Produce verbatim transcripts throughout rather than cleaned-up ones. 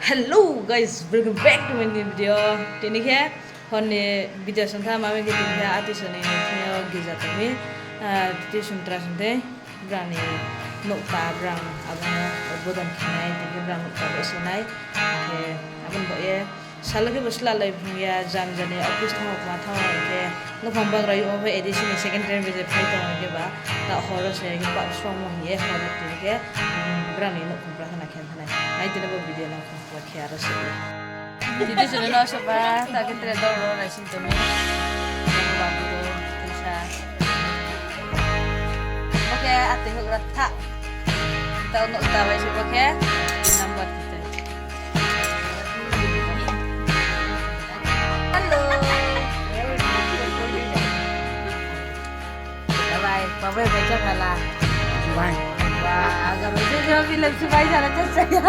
Hello guys, welcome back to my new video. Tini khe hor ni video song tha, mami khe tini khe ati soni thing yo girja tong mi, ah, titi sumtra song tei brang ni nouhta brang abo no bodon khe nai, tini khe brang nouhta bai se nai. Khe abo ni baoh ye salo khe bo slalai phung ya, jani jani office thanng ma thanng khe nouhkhong bagra yo pho A D C ni secretary bai je phai tong khe ba, ta horo se khe ba songmo hing ye horo tini khe, um, brang ni nouhkhong pra khna khe thanai. Nai tini bo video no khe aro se. Titi sini no soba, ta khe tre dol ro rai sing tong mi. Babu do, tuisa. Bo khe ati houhgra tha. Ta nouhta bai se bo khe, number tite. Hello. Bye bye. Bye bye, bai cha thala. Bye. Wah, agam je je bilam se bai jana cha cha ya.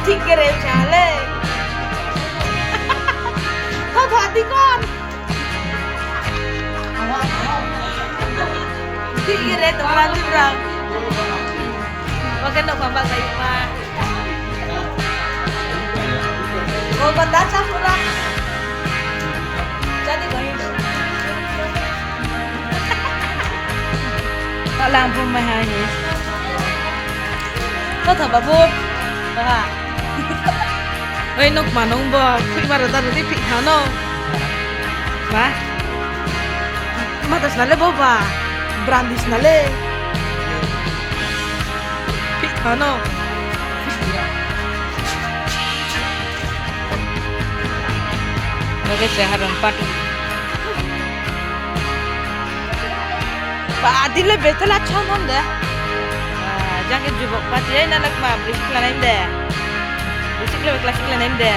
Thik khe re sa le. Tho tho, ati kon. Thik khe re tong ra tibra. Bo khe nouhkhong bagra yo ma. Bo ba ta sa pura. Jadi bai. Talang phu mai ha ni. Tho tho babu. Tho ha. Oi, nokma nung bo, phuima rada radi phih tha no. Ba? Ma ta sna le bo ba? Brandi sna le. Phih tha no. Bo khe se haron party. Ba, adi le betel a chon hon de. Ah, jang khe jubok party, ai na lakma, bisi kla nai de. Bisi kla, kla si kla nai de.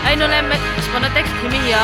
Ai no le me, spono text thimi yo.